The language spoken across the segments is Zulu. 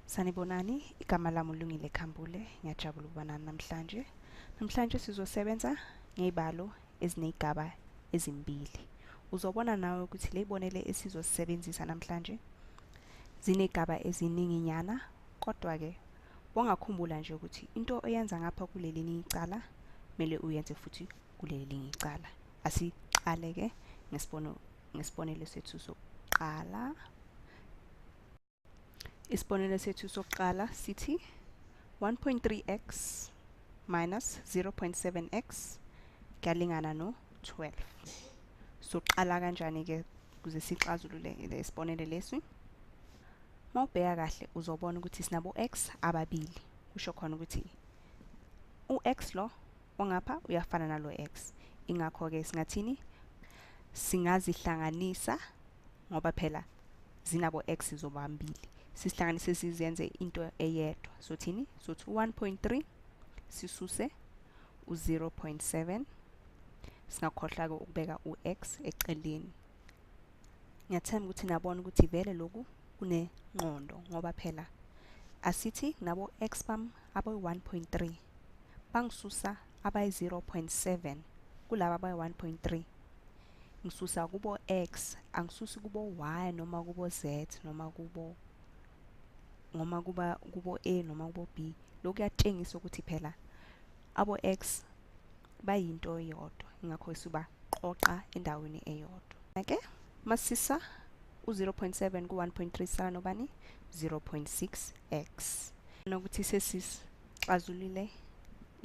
Sanibonani, igama lami uLungile Khambule, ngiyajabula ukuba nani namhlanje. Namhlanje sizosebenza ngezibalo ezinezigaba ezimbili. Uzobona nawe ukuthi le zibonelo esizosebenzisa namhlanje zinezigaba eziningi nyana, kodwa-ke wongakhumbula nje ukuthi into oyenza ngapha kuleli linye icala kumele uyenze futhi kuleli linye icala. Asiqale-ke ngesibonelo sethu sokuqala. Isibonelo sethu sokuqala sithi 1.3x minus 0.7x kuyalingana no-12. Soqala kanjani-ke ukuze sixazulule lesibonelo lesi? Mawubheka kahle uzobona ukuthi sinabo x ababili, kusho khona ukuthi u-x lo ongapha uyafana nalo x. Ingakho-ke singathini? Singazihlanganisa ngoba phela zinabo x zobambili, sisihlanganise sizenze into eyedwa. Sothini? Sothi 1.3 sisuse u-0.7, singakhohlwa-ke ukubeka u-x eceleni. Ngiyathemba ukuthi nabona ukuthi vele lokhu kunengqondo, ngoba phela asithi nabo x bam abayi-1.3 bangisusa abayi-0.7 kulaba abayi-1.3, ngisusa kubo x, angisusi kubo y noma kubo z noma kubo noma kuba kubo a noma kubo b. Lokhu kuyatshengisa ukuthi phela abo x bayinto eyodwa, ingakho sibaqoqa endaweni eyodwa. Ke masisa u-0.7 ku-1.3 sala nobani? 0.6x. Nokuthi sesixazulule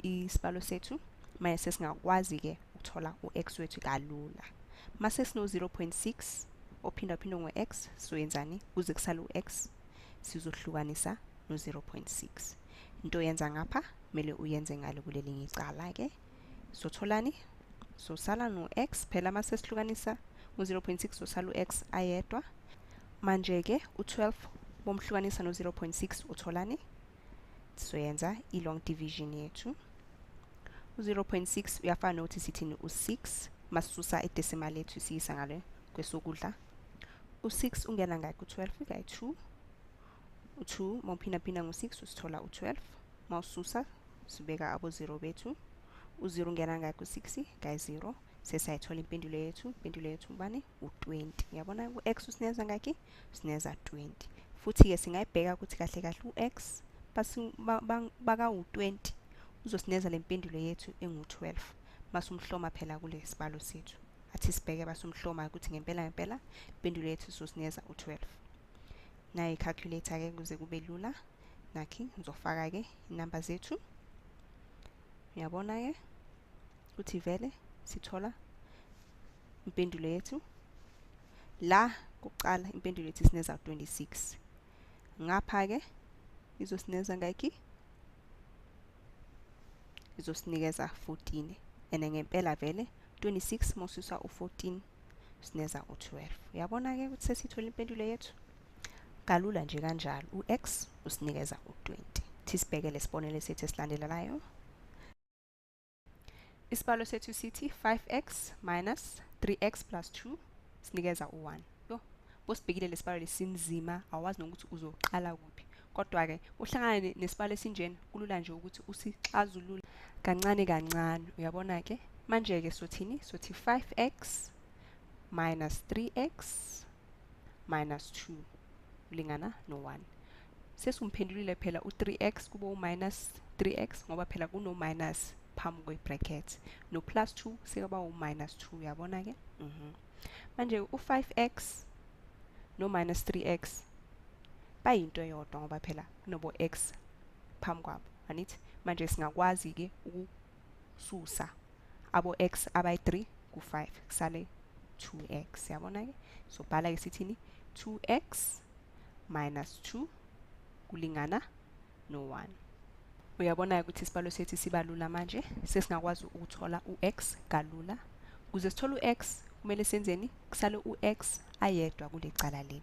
isibalo sethu, manje sesingakwazi-ke ukuthola u-x wethu kalula. Mase sino 0.6 ophinda ngo-x, soyenzani kuze kusale u-x? Sizohlukanisa no-0.6. Into oyenza ngapha kumele uyenze ngale kulelinye icala-ke. Sotholani? Sosala no-x phela mase sihlukanisa ngo-0.6, sosala u-x ayedwa. Manje-ke u-12 bomhlukanisa no-0.6 utholani? Soyenza i-long division yethu. U-0.6 uyafana nokuthi sithini? U-6 masisusa i-decimal yethu siyisa ngale kwesokudla. U-6 ungena ngaki ku-12? Kayi-2. U-2 mawuphindaphinda ngo-6 usithola u-12, mawususa sibeka abo-0 bethu. U-0 ungena ngaki ku-6? Kayi-0. Sesayithola impendulo yethu. Impendulo yethu ubani? U-20. Uyabona u-x usinikeza ngaki? Usinikeza 20. Futhi-ke singayibheka ukuthi kahle kahle u-x bakawu-20 uzosinikeza le mpendulo yethu engu-12 masumhloma phela kule sibalo sethu. Athi sibheke basumhloma ukuthi ngempela ngempela impendulo yethu izosinikeza u-12. Nayo i-calculator-ke kuze kube lula. Nakhi ngizofaka-ke inamba zethu. Uyabona-ke ukuthi vele sithola impendulo yethu la kuqala, impendulo yethu isineza 26. Ngapha-ke izosineza ngaki? Izosinikeza 14. And ngempela vele 26 mawususa u-14 sineza u-12. Uyabona-ke ukuthi sesithola impendulo yethu kalula nje kanjalo. U-x usinikeza u-20. Thi sibheke lesibonelo sethu esilandelayo. Isibalo sethu sithi 5x minus 3x plus 2 sinikeza u-1. Yo, bosibhekile lesibalo lesinzima, awazi nokuthi uzoqala kuphi. Kodwa-ke uhlangane nesibalo esinjena kulula nje ukuthi usixazulule kancane kancane. Uyabona-ke manje-ke sothini? Sothi 5x minus 3x minus 2 kulingana no-1. Sesimphendulile phela u-3x kube u-minus 3x, ngoba phela kuno-minus phambi kwe-bracket, no-plus 2 sekuba u-minus 2. Uyabona-ke? Manje u-5x no-minus 3x bayinto eyodwa, ngoba phela kunobo x phambi kwabo, anithi? Manje singakwazi-ke ukususa abo x abayi-3 ku-5, kusale 2x. Yabona-ke? So bhala-ke sithini? 2x minus 2 kulingana no-1. Uyabona-ke ukuthi isibalo sethu siba lula manje, sesingakwazi ukuthola u-x kalula. Ukuze sithole u-x kumele senzeni? Kusale u-x ayedwa kule cala leli.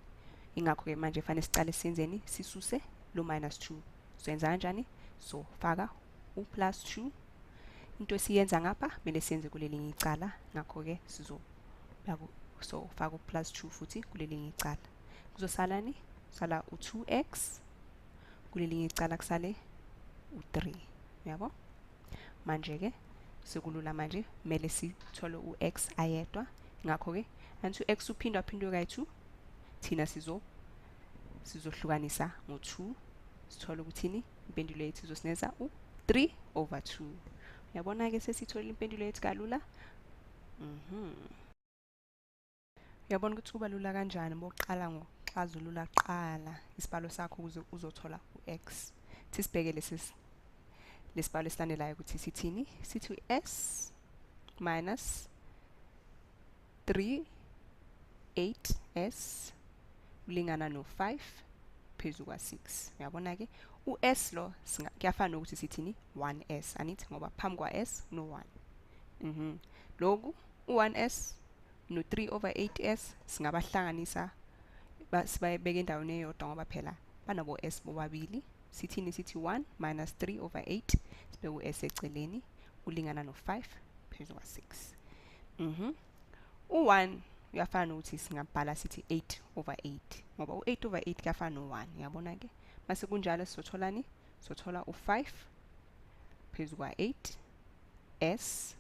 Ingakho-ke manje fanele sicale senzeni? Sisuse lo minus 2. Soyenza kanjani? So faka u-plus 2. Into esiyenza ngapha kumele siyenze kulelinye icala, ngakho-ke so faka u-plus 2 futhi kulelinye icala. Kuzosalani? Sala u-2x. Kulelinye icala kusale u3. Uyabo? Manje ke sekulula manje, kumele sithole u-x ayedwa. Ngakho ke anti u-x uphindwa phindwe kayi-2, thina sizohlukanisa ngo-2, sithole ukuthini impendulo yethu izosineza u-3 over 2. Uyabona ke sesitholile impendulo yethu kalula. Uyabona ukuthi kuba lula kanjani bokuqala ngokuxazulula qala isibalo sakho ukuze uzothola u-x. Sisibheke lesibalo esilandelayo ukuthi sithini. Sithi s minus 3 8s kulingana no-5 phezu kwa-6. Uyabona ke u-s lo kuyafana nokuthi sithini 1s, anithi ngoba phambi kwa-s no-1. Lokhu u-1s no-3 over 8s singabahlanganisa sibabeke endaweni eyodwa ngoba phela banabo s bobabili. Sithini? Sithi 1 minus 3 over 8 sibeke u-s eceleni ulingana no-5 phezu kwa-6. U-1 uyafana nokuthi singabhala sithi 8 over 8 ngoba u-8 over 8 kuyafana no-1. Uyabona ke mase kunjalo sizotholani? Sothola u-5 phezu kwa-8 s,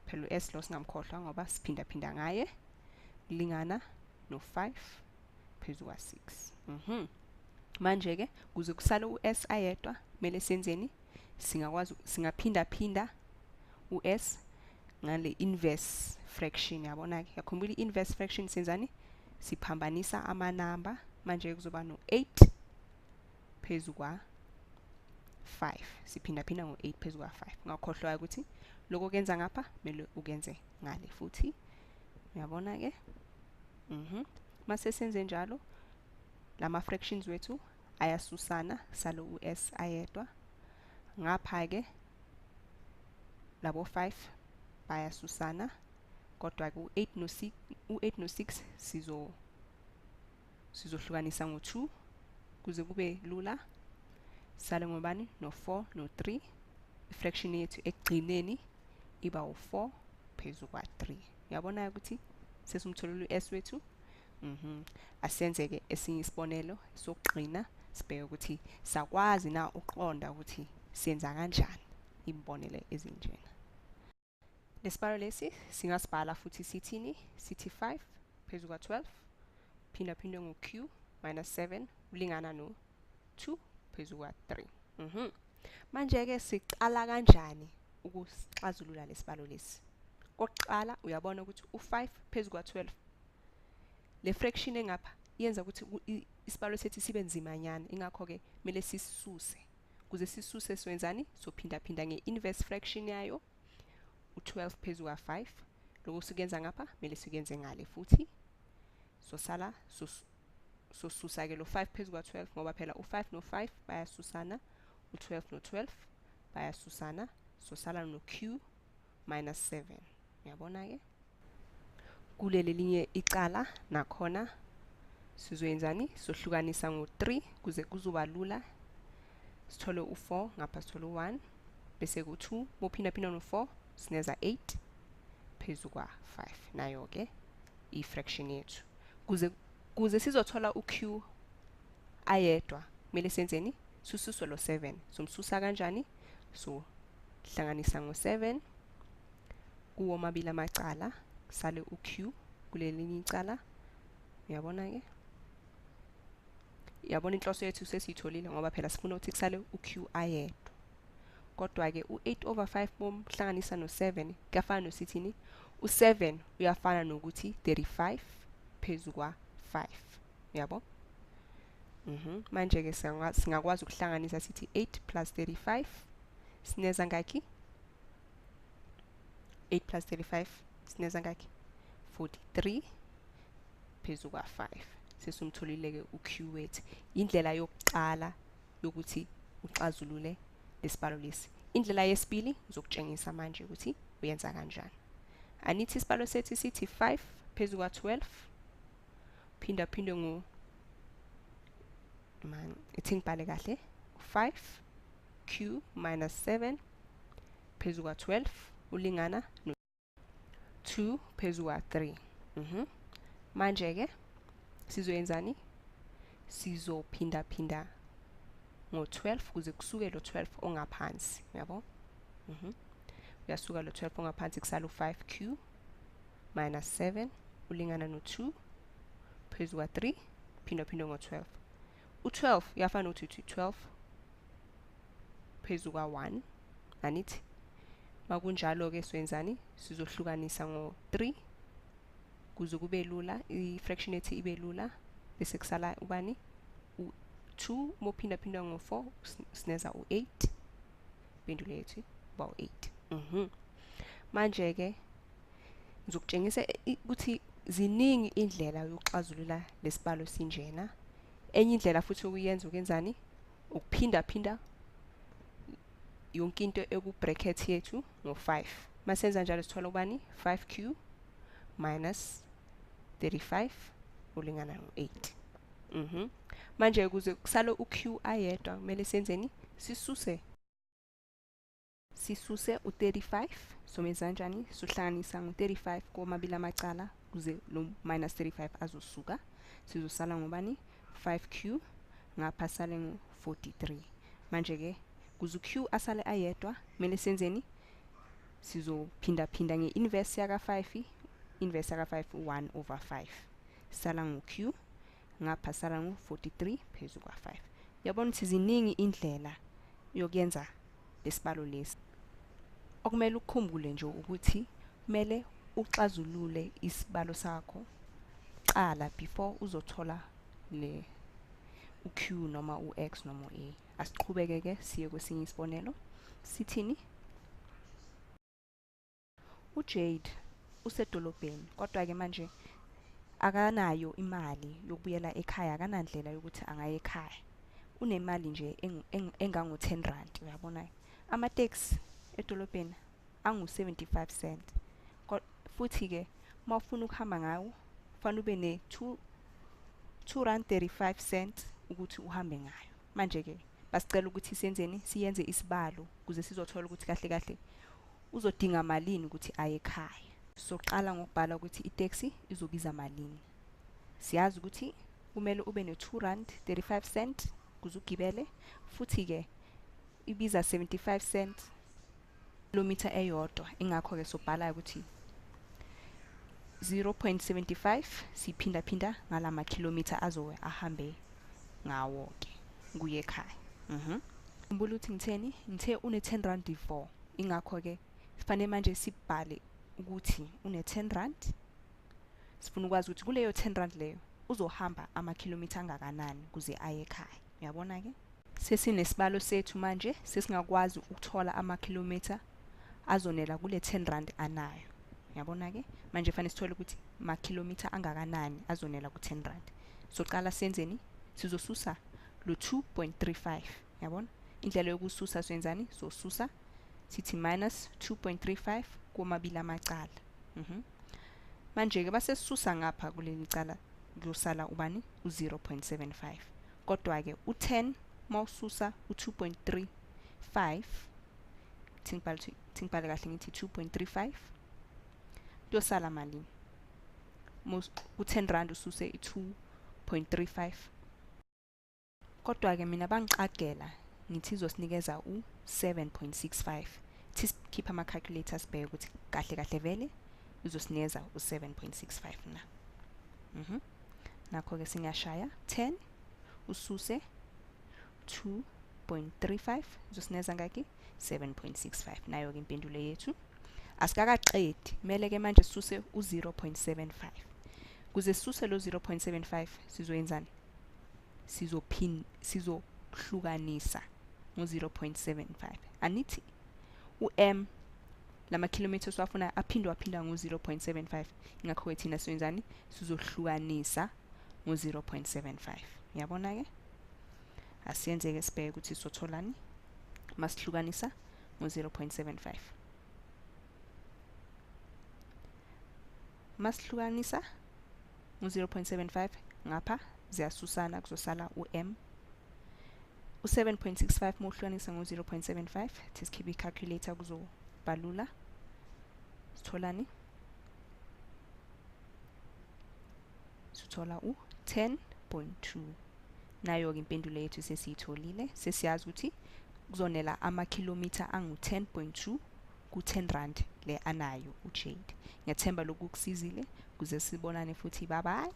phela u-s lo singamkhohlwa ngoba siphinda-phinda ngaye, kulingana no-5 phezu kwa-6. Manje ke kuze kusale u-s ayedwa kumele senzeni? Singakwazi singaphinda-phinda u-s ngale inverse fraction. Yabona ke, yakhumbula i-inverse fraction senzani? Siphambanisa amanamba. Manje kuzoba no-8 phezu kwa-5, siphinda-phinda ngo-8 phezu kwa-5. Ungakhohlwa ukuthi lokho kuyenza ngapha kumele ukenze ngale futhi. Uyabona ke? Mase senze njalo lama fractions wethu ayasusana, salo u-s ayedwa. Ngapha ke labo 5 bayasusana, kodwa ke u-8 no-6 u-8 no-6 sizohlukanisa ngo-2 kuze kube lula. Sale ngobani? No-4 no-3. I-fraction yethu ekugcineni iba u-4 phezu kwa-3. Uyabona ukuthi sesumtholile u-s wethu. Asenzeke esinye isibonelo sokugcina, sibheke ukuthi sakwazi na uqonda ukuthi senza kanjani imbonelo ezinjena. Lesibalo lesi singasibhala futhi sithini? Sithi 5 phezu kwa-12 phinda phindwe ngo-q minus 7 kulingana no-2 phezu kwa-3. Manje ke siqala kanjani ukusixazulula lesibalo lesi? Kokuqala uyabona ukuthi u-5 phezu kwa-12 le fraction engapha yenza ukuthi isibalo sethu sibe nzimanyana, ingakho ke kumele sisuse. Kuze sisuse siwenzani? Sophinda-phinda nge-inverse fraction yayo u-12 phezu kwa-5. Lokho sikuyenza ngapha kumele sikuyenze ngale futhi. Sosala sosusa ke lo 5 phezu kwa-12 ngoba phela u-5 no-5 bayasusana, u-12 no-12 bayasusana, sosala no-q minus 7. Uyabona ke? Kuleli linye icala nakhona sizoyenzani? Sohlukanisa ngo-3 kuze kuzoba lula. Sithole u-4 ngapha sithole u-1 bese ku-2 bophinda-phinda no-4 sineza 8 phezu kwa-5. Nayo ke i-fraction yethu. Kuze sizothola u-q ayedwa kumele senzeni? Sisuswe lo 7. Somsusa kanjani? So hlanganisa ngo-7 kuwo mabili amacala, sale u-q kulelinye icala. Uyabona ke? Uyabona inhloso yethu sesiyitholile ngoba phela sifuna ukuthi kusale u-q ayedwa. Kodwa ke u-8 over 5 bomhlanganisa no-7 kuyafana nosithini? U-7 uyafana nokuthi 35 phezu kwa-5. Uyabo? Manje ke singakwazi ukuhlanganisa sithi 8 plus 35 sineza ngaki? 8 plus 35 sineza ngaki? 43 phezu kwa-5. Sesumtholile ke u-q wethu. Indlela yokuqala yokuthi uxazulule lesibalo lesi. Indlela yesibili ngizokutshengisa manje ukuthi uyenza kanjani. Anithi isibalo sethu sithi 5 phezu kwa-12 phinda phinde ngo man ithi ngibhale kahle 5 q minus 7 phezu kwa-12 ulingana no 2 phezu kwa-3. Manje ke sizoyenzani? Sizophinda phinda ngo-12 kuze kusuke lo 12 ongaphansi, uyabo? Uyasuka lo 12 ongaphansi, kusala u-5q minus 7 ulingana no-2 phezu kwa-3 phindwa ngo-12. U-12 uyafana nokuthi 12 phezu kwa-1, anithi? Makunjalo-ke soyenzani? Sizohlukanisa ngo-3 kuze kube lula, i-fraction ethi ibe lula, bese kusala ubani? U-2 uma uphindaphindwa ngo-4 sineza u-8, impendulo yethu uba u-8. Manje-ke ngizokutshengisa ukuthi ziningi indlela yokuxazulula lesibalo sinjena. Enye indlela futhi ukuyenza ukenzani? Ukuphindaphinda yonke into eku-bracket yethu ngo-5. Masenza njalo sithola ubani? 5q minus 35 ulingana no-8. Manje ukuze kusale u-q ayedwa kumele senzeni? Sisuse u-35. Somenza kanjani? Sohlanganisa ngo-35 komabili amacala kuze lo minus 35 azosuka. Sizosala ngobani? 5q ngapha sale ngo-43. Manje-ke kuze u-q asale ayedwa kumele senzeni? Sizophindaphinda nge-inverse yaka-5, inverse yaka-5 1 over 5. Sala ngo-q ngapha sala ngo-43 phezu kwa-5. Uyabona ukuthi ziningi indlela yokuyenza lesibalo lesi. Okumele ukukhumbule nje ukuthi kumele uxazulule isibalo sakho qala before uzothola le u-q noma u-x noma u-a. Asiqhubeke ke siye kwesinye isibonelo. Sithini? uJade usedolobheni, kodwa-ke manje akanayo imali yokubuyela ekhaya, akanandlela yokuthi angaye ekhaya. Unemali nje engango-10 rand, uyabona? Amateksi edolobheni angu-75 cent. Futhi-ke uma ufuna ukuhamba ngawo kufanele ube ne-2 rand 35 cent ukuthi uhambe ngayo. Manje-ke basicela ukuthi senzeni? Siyenze isibalo ukuze sizothola ukuthi kahle kahle uzodinga malini ukuthi aye ekhaya. Soqala ngokubhala ukuthi iteksi izobiza malini. Siyazi ukuthi kumele ube ne-2 rand 35 cent ukuze ugibele, futhi-ke ibiza 75 cent kilometer eyodwa. Ingakho-ke sobhala ukuthi 0.75 siphindaphinda ngalama kilometer azowe ahambe ngawo-ke kuye ekhaya. Khumbula ukuthi ngitheni? Ngithe une-10 rand 4. Ingakho-ke sifanele manje sibhale ukuthi une-10 rand. Sifuna ukwazi ukuthi kuleyo 10 rand leyo uzohamba amakhilomitha angakanani kuze aye ekhaya. Uyabona-ke? Sesinesibalo sethu manje, sesingakwazi ukuthola amakhilomitha azonela kule 10 rand anayo. Uyabona-ke? Manje fanele sithole ukuthi makhilomitha angakanani azonela ku-10 rand. Soqala senzeni? Sizosusa lo 2.35. Uyabona? Indlela yokususa senzani? Sosusa sithi minus 2.35 komabili amacala. Manje-ke basesisusa ngapha kuleli cala kuyosala ubani? U-0.75. Kodwa-ke u-10 mawususa u-2.35, thingibhale kahle ngithi 2.35, kuyosala malini? U-10 rand ususe i-2.35. Kodwa-ke mina bangiqagela ngithi izosinikeza u-7.65. Thi sikhipha ama-calculator sibheke ukuthi kahle kahle vele izosinikeza u-7.65 na. Nakho-ke singashaya 10 ususe 2.35 izosinikeza ngaki? 7.65. Nayo-ke impendulo yethu. Asikakaqedi, kumele-ke manje sisuse u-0.75. Kuze sisuse lo 0.75 sizoyenzani? Sizohlukanisa ngo-0.75. Anithi u-m lamakhilomitha esiwafuna aphindwa ngo-0.75. Ingakho-ke thina sizoyenzani? Sizohlukanisa ngo-0.75. Uyabona-ke? Asiyenzeke sibheke ukuthi sotholani masihlukanisa ngo-0.75. Masihlukanisa ngo-0.75 ngapha ziyasusana, kuzosala u-m. U-7.65 mawuhlukanisa ngo-0.75, sikhiphe i-calculator kuzobalula. Sitholani? Sithola u-10.2. Nayo-ke impendulo yethu sesiyitholile, sesiyazi ukuthi kuzonela amakhilomitha angu-10.2 ku-10 rand le anayo uJade. Ngiyathemba lokhu kusizile, kuze sibonane futhi, bye bye.